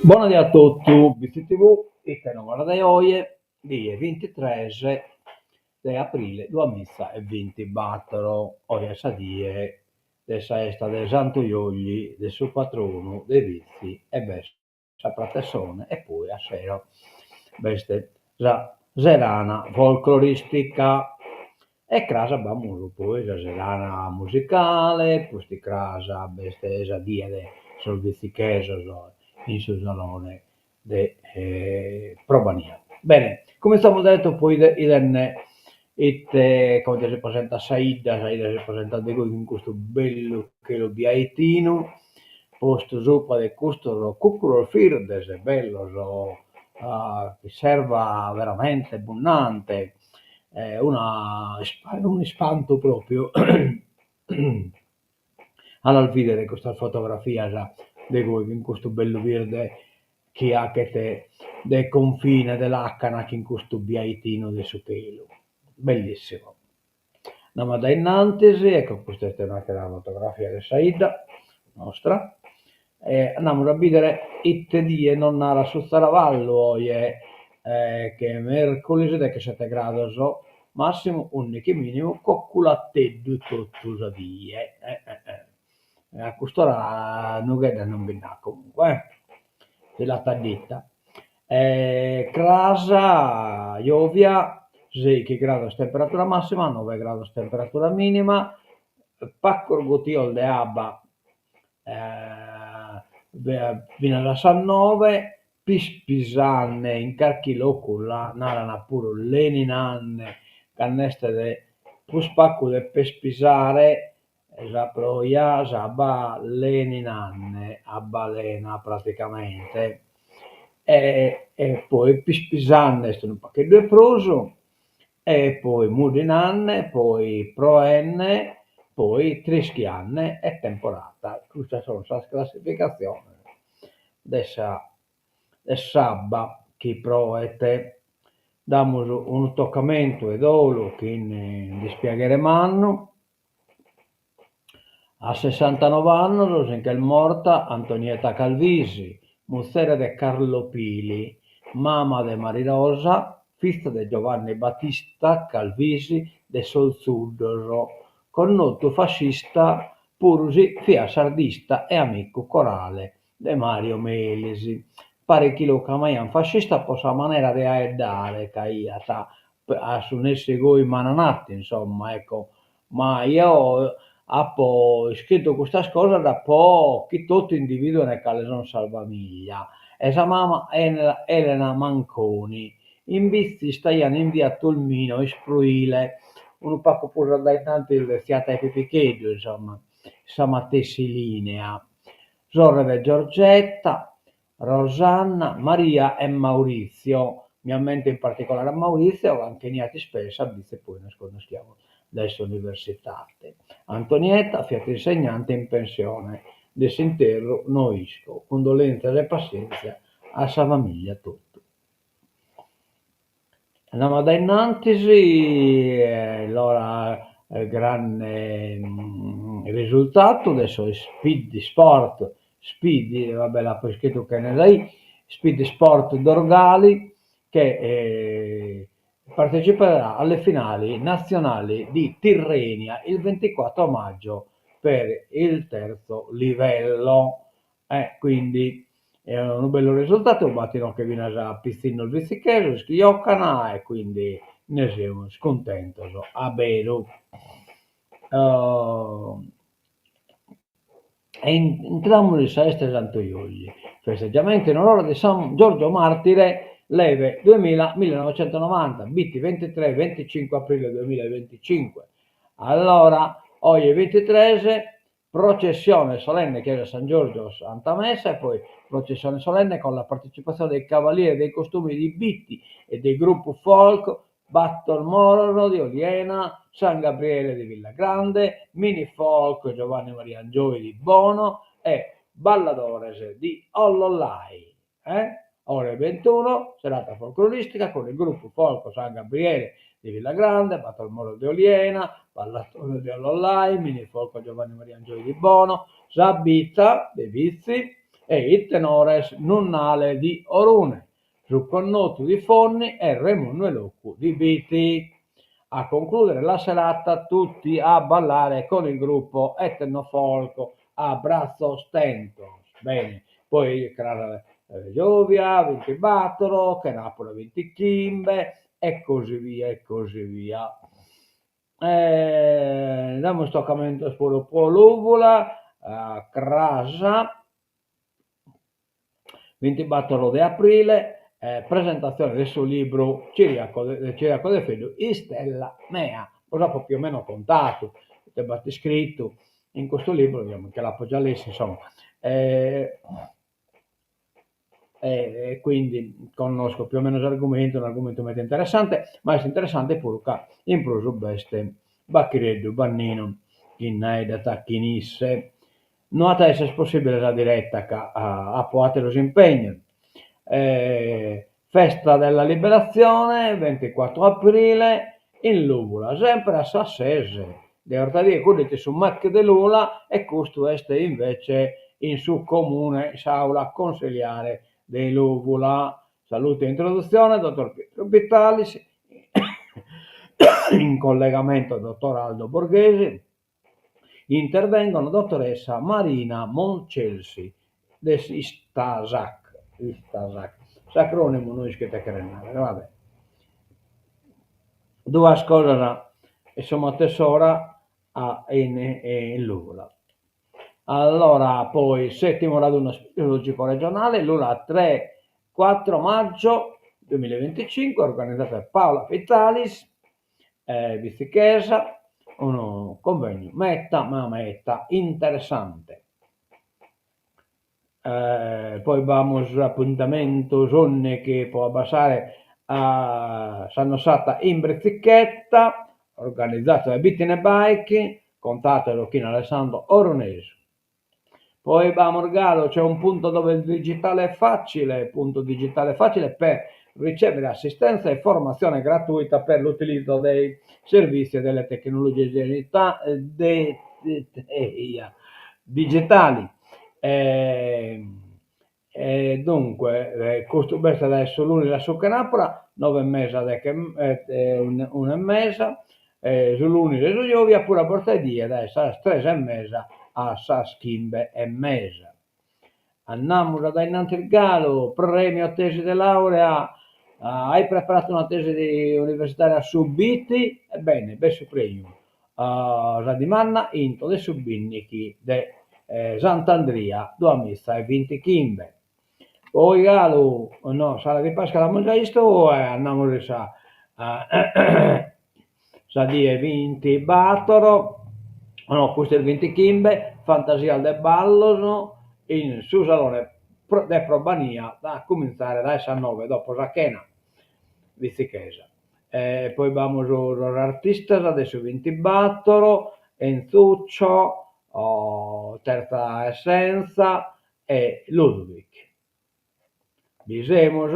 Bona die a totu, Bitzi TV, ite novas de oje, die bintitres de aprile duamiza e bintibator, oje est sa die de sa 'esta de Santu Jolli, de su patronu de Bitzi e b'est sa pratessone e poi a sero b'est sa serana folcloristica e cras b'amus poi sa serana musicale, pustis cras b'est sa die de sos bitzichesos in su salone de Probania. Bene, cumintzamus deretu poi 'idende ite comente si presentat sa 'idda, sa 'idda si presentat de goi cun custu bellu chelu biaitinu postu subra de custos cucuros birdes bellos, s'erba veramente bundante, una un'ispantu propriu a las bìdere custas fotografias de goi cun custu bellu birde chi 'achet de confine de làcana chin custu biaitinu de su chelu. Bellissimu. Andamus a dae innantis, ecco custa est un'atera fotografia de sa 'idda nostra E andamus a bìdere ite die nos narat su tzaravallu oje, chi est mèrculis, dechesete grados màssimu, ùndighi mìnimu, coculateddu totu sa die. A cust'ora nugheddas non bi nd'at comunque, eh, si l'at addita. Cras, giòvia, sèighi grados temperatura màssima, noe grados temperatura mìnima, pacos gùtios de abba finas a sas noe, pispisande, in carchi locu la naran puru leninande, cando est de prus pacu de pespisare sa proja, s'abba leninande, abba lena praticamente, e poi pispisande est unu pagheddu 'e prus E poi muddinanne, poi proenne, poi trischianne e temporada. Custas sun sas classificatziones de sa de s'abba chi proet. Damus unu tocamentu 'e dolu chin dispiaghere mannu. A sessantanov'annos si nch'est morta Antonietta Calvisi, muzere de Carlo Pili, mama de Marirosa, fiza de Giovanni Battista Calvisi de sos Zuddos, connotu fascista puru si fiat sardista e amicu corale de Mario Melis. Paret chi lu cramaiant fascista pro sa manera de 'aeddare chi aiat, a su nessi goi m'an natu, insomma, ecco, Ma eo apo iscritu custas cosas po chi totu individuen cale son sas famiglia e sa mama Elena Manconi. In Bitzi istaian in via Tolmino Ispruile, unu pacu prus a dae innantis de tziata 'e Pipicheddu, insomma, sa matessi linea. Sorre de Giorgetta, Rosanna, Maria e Maurizio, mi ammento in particolare a Maurizio ca nche 'eniat ispessu a Bitzi e poi nos connoschiamus dae s'universitate. Antonietta fiat insegnante in pensione, de s'interru no isco, cundolèntzias e passièntzia a sa famìllia totu. Andamus a dae innantis, allora grande risultatu de su Speed Sport, Speed, va bè l'apo iscritu chene sa i, Speed Sport Dorgali che parteciperà alle finali nazionali di Tirrenia il 24 maggio per il terzo livello E quindi est unu bellu risultatu, b'at inoghe finas pitzinnos bitzichesos chi giocan e quindi nde semus cuntentos a beru. E intramus in sa 'esta 'e Santu Jolli, festeggiamento in onore di San Giorgio Martire. Leve duemilla millenovecentonovanta, Bitti ventitres venticinque aprile duemillaeventicinque. Allora, oje bintitres, processione solenne chiesa San Giorgio Santa Messa e poi processione solenne con la partecipazione dei Cavalieri dei Costumi di Bitti e dei gruppu folk Battor Moros di Oliena, San Gabriele di Villagrande, Mini Folk Giovanni Maria Angioy di Bono e Balladores di Ollollai. Ore bentuno, serata folcloristica cun il gruppu folk San Gabriele di Villagrande, Battor Moros de Oliena, Balladores de Ollollai, Mini Folk Giovanni Maria Angioy di Bono, Sa Bitha de Bitzi e i Tenores Nunnale di Orune, Su Connotu di Fonni e Remunnu 'e Locu di Bitti. A concludere la serata tutti a ballare con il gruppo etnofolk A bratzos tentos. Bene, poi cras giòvia bintibator, chenàpura bintichimbe e così via e così via. Damus tocamentos puru po Lùvula, cras bintibator de aprile, presentatzione de su libru Ciriaco de Ciriaco Defeddu Istella mea, bos apo più o meno contadu ite b'at iscritu in custu libru, nche l'apo già lessu insomma, e quindi connosco più o meno s'argumentu, un'argumentu meda interessante, ma est interessante puru ca in prus b'est Bachireddu Banninu chi naeddat chin isse No at a esser possibile sa diretta ca apo ateros impegnos. Festa della Liberazione, venticuatro aprile, in Lùvula, sempre a sas ses de 'ortadie, cuddu est su Mac de Lula e custu est invece in su Comune, in s'aula consiliare de Lùvula. Salutu e introduzione, dottor Pietro Pittalis, in collegamento dottor Aldo Borghesi, Intervengono dottoressa Marina Moncelsi de s'Istasac, Istasac, s'acrònimu no isco ite cheret nàrrere, va bè. Duas cosas in su matessi ora a in in Lùvula. Allora poi settimo raduno speleologico regionale, Lula 3 4 maggio 2025, organizzato da Paola Pittalis, Bitzichesa, unu convegnu meta ma meta interessante. Poi b'amus apuntamentu s'ùndighi po abbassare a sa nossata in britzicheta, organizatu dae Bittine Bike, contatos chin Alessandro Orunesu. Poi b'amus galu, c'è un punto dove il digitale è facile, punto digitale facile per ricevere assistenza e formazione gratuita per l'utilizzo dei servizi e delle tecnologie digitali. E dunque, custu b'est dae su lunis a su chenàpura, noe e mesa deghe una e mesa, su lunis e su giòvia puru a bortaedie dae sas tres e mesa a sas chimbe e mesa. Andamus a dae innantis galu, premio tesi de laurea, hai preparato una tesi universitaria su Bitti? Ebbene, b'est su premiu, sa dimanda intro de su bìndighi de Sant'Andria duamiza e bintichimbe. Poi galu, no, Sara Di Pasca l'amus giai 'istu e andamus in sa sa die bintibatoro, no, custu est bintichimbe, fantasias de ballos in su salone de Probania a cumintzare dae sas noe dopo sa chena, Bitzichesa. E poi b'amus sos artistas de su bintibatoro, Enzuccio, Terza Essenza e Ludovic. Bi semus,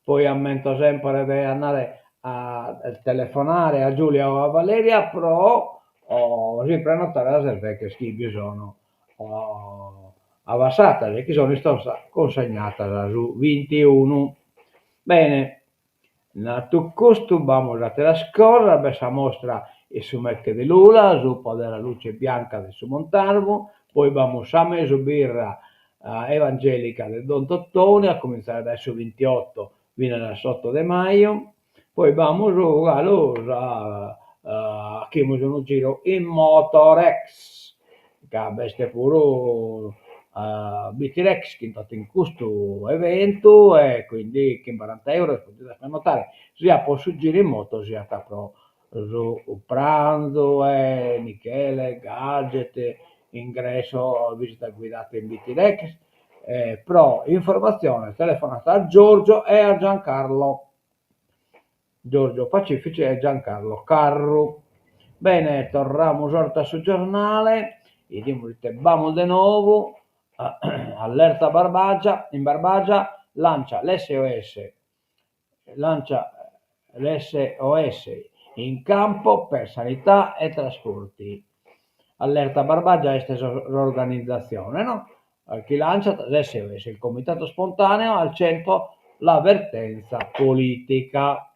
poi ammento sempre de andare a telefonare a Giulia o a Valeria pro si prenotare sas erveghes chi bi sono avassatas e chi sono istadas consegnatas su bintiunu. Bene, Natu custu b'amus àteras cosas, b'est sa mostra in su Mec de Lula, supa de la luce bianca de su Montarvu, poi b'amus sa mesu birra evangelica de Don Totoni, a cumintzare dae su bintiotto finas a s'otto de maju, poi b'amus galu sa 'achimus unu giru in Motorex, ca b'est puru. Bitirex chi intrat in custu eventu e quindi chin baranta euros podides prenotare siat pro su giru in moto siat pro su pranzu e Michele, gadget, ingresso, visita guidata in Bitirex. Pro informatziones telefonate a Giorgio e a Giancarlo. Giorgio Pacifici e Giancarlo Carru. Bene, torramus 'orta a su giornale, 'idimus ite b'amus de nou, allerta Barbagia, in Barbagia lancia l'SOS, lancia l'SOS in campo per sanità e trasporti. Allerta Barbagia est s'organizatzione no chi lanciat l'SOS, il comitato spontaneo al centro la vertenza politica.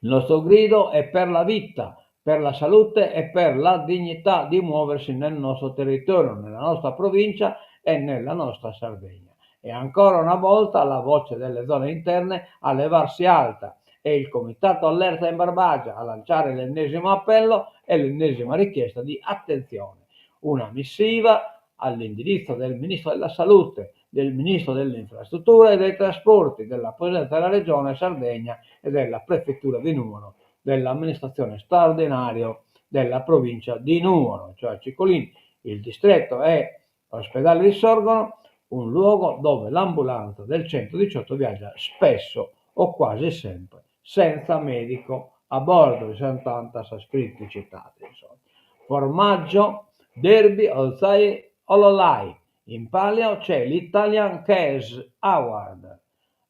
Il nostro grido è per la vita, per la salute e per la dignità di muoversi nel nostro territorio, nella nostra provincia e nella nostra Sardegna. E ancora una volta la voce delle zone interne a levarsi alta è il Comitato Allerta in Barbagia a lanciare l'ennesimo appello e l'ennesima richiesta di attenzione. Una missiva all'indirizzo del Ministro della Salute, del Ministro delle Infrastrutture e dei Trasporti, della Presidenza della Regione Sardegna e della Prefettura di Nuoro, dell'amministrazione straordinaria della provincia di Nuoro, cioè Cicolini. Il distretto e l'ospedale di Sorgono, un luogo dove l'ambulanza del 118 viaggia spesso o quasi sempre senza medico a bordo, bi sunt tantas sas criticitades insomma. Formaggio, derby Olzai Ollolai, in palio c'è l'Italian Cheese Award,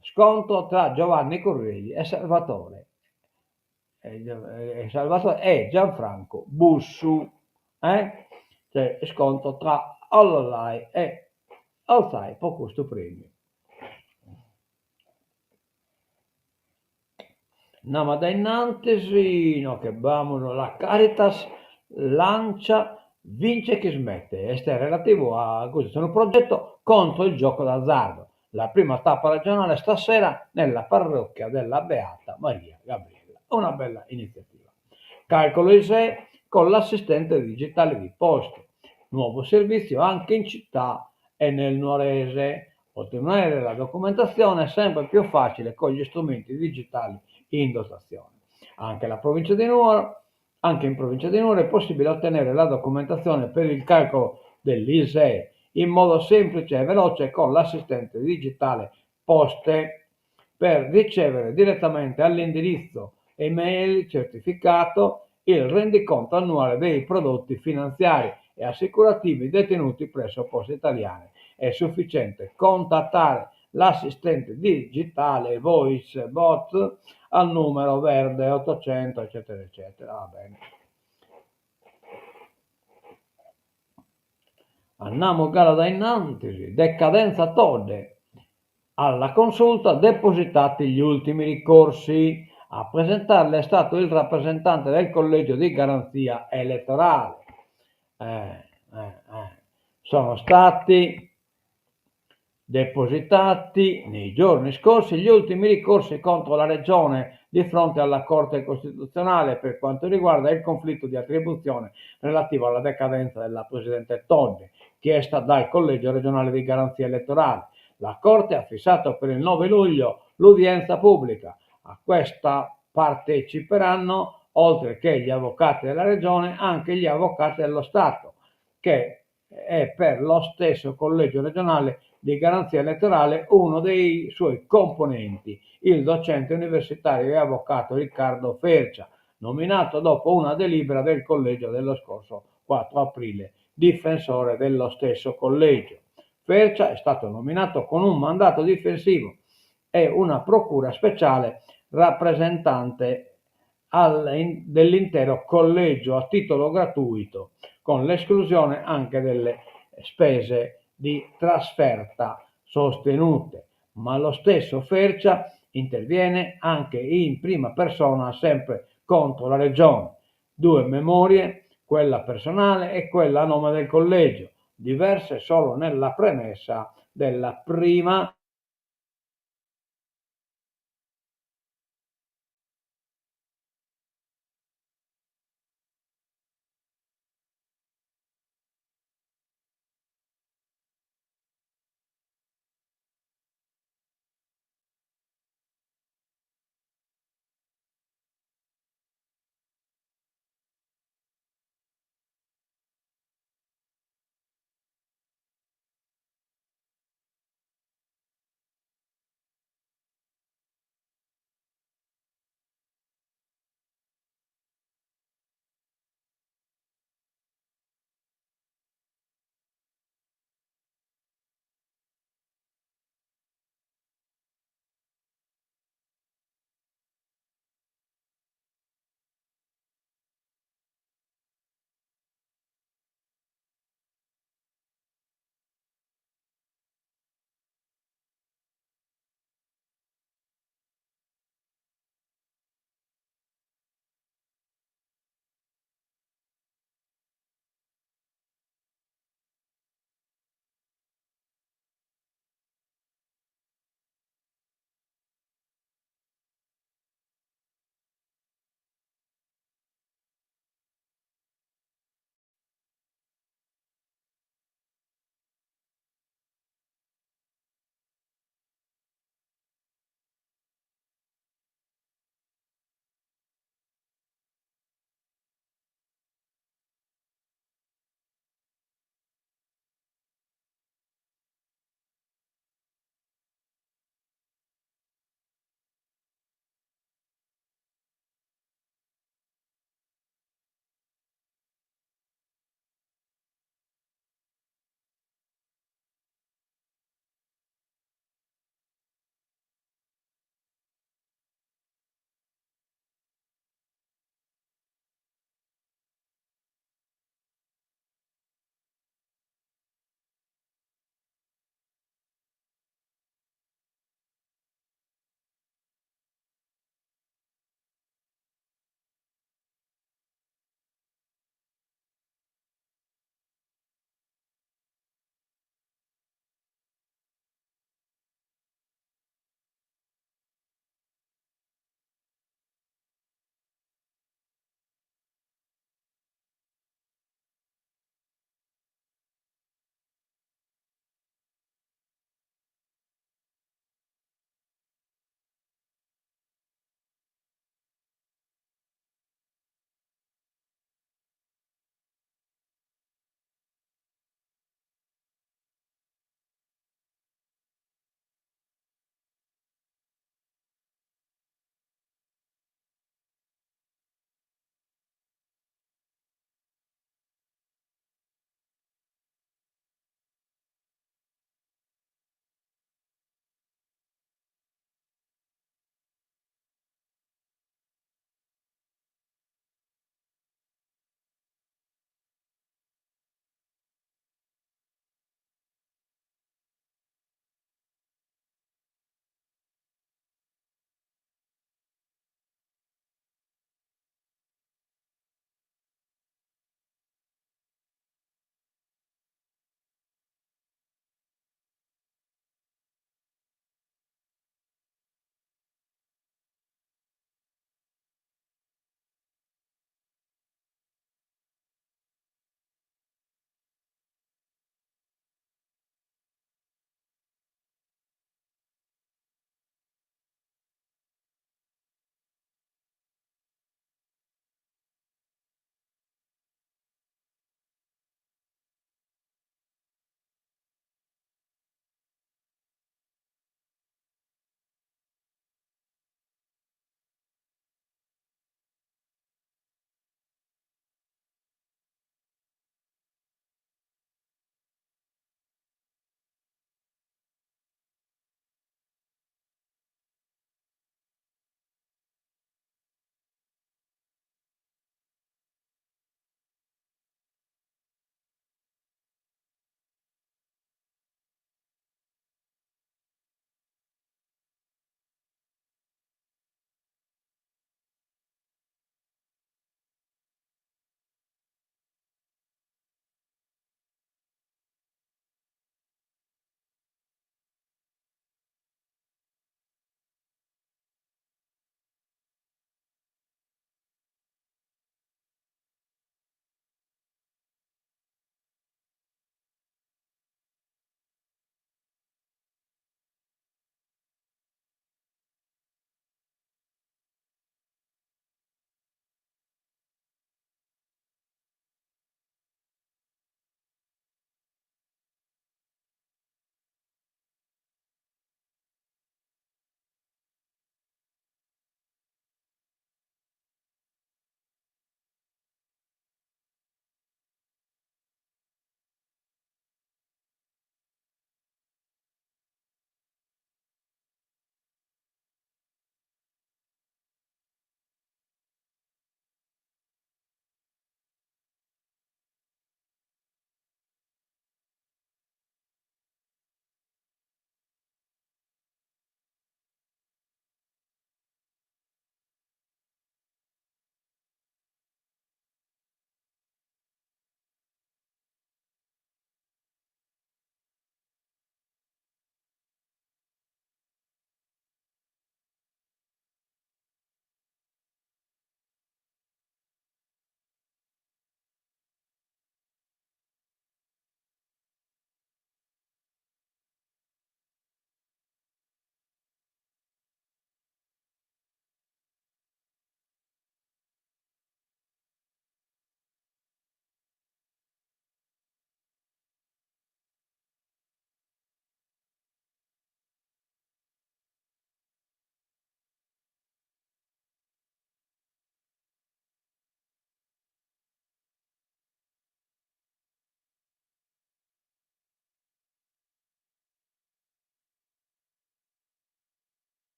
scontro tra Giovanni Curreli e Salvatore e Salvatore e Gianfranco Bussu, eh? Cioè iscontro tra Ollolai e Olzai po custu premiu. Andamus dae innantis, inoghe b'amus la Caritas lancia Vince chi smette, est relativu a custu, est unu progetto contro il gioco d'azzardo, la prima tappa regionale stasera nella parrocchia della Beata Maria Gabriella, una bella iniziativa. Calcolo ISEE con l'assistente digitale di Poste, nuovo servizio anche in città e nel Nuorese, Ottenere la documentazione è sempre più facile con gli strumenti digitali in dotazione. Anche la provincia di Nuoro, anche in provincia di Nuoro è possibile ottenere la documentazione per il calcolo dell'ISEE in modo semplice e veloce con l'assistente digitale Poste per ricevere direttamente all'indirizzo email certificato il rendiconto annuale dei prodotti finanziari e assicurativi detenuti presso Poste Italiane. È sufficiente contattare l'assistente digitale Voice Bot al numero verde 800 eccetera eccetera. Va bene. Andamus galu dae innantis, decadenza Todde. Alla Consulta depositati gli ultimi ricorsi. A presentarli è stato il rappresentante del collegio di garanzia elettorale. Eh, eh, eh. Sono stati depositati nei giorni scorsi gli ultimi ricorsi contro la Regione di fronte alla Corte Costituzionale per quanto riguarda il conflitto di attribuzione relativo alla decadenza della Presidente Todde, chiesta dal Collegio regionale di garanzia elettorale. La Corte ha fissato per il 9 luglio l'udienza pubblica. A questa parteciperanno, oltre che gli avvocati della Regione, anche gli avvocati dello Stato, che è per lo stesso collegio regionale di garanzia elettorale uno dei suoi componenti, il docente universitario e avvocato Riccardo Fercia, nominato dopo una delibera del collegio dello scorso 4 aprile, difensore dello stesso collegio. Fercia è stato nominato con un mandato difensivo e una procura speciale rappresentante dell'intero collegio a titolo gratuito, con l'esclusione anche delle spese di trasferta sostenute. Ma lo stesso Fercia interviene anche in prima persona sempre contro la Regione. Due memorie, quella personale e quella a nome del collegio, diverse solo nella premessa della prima.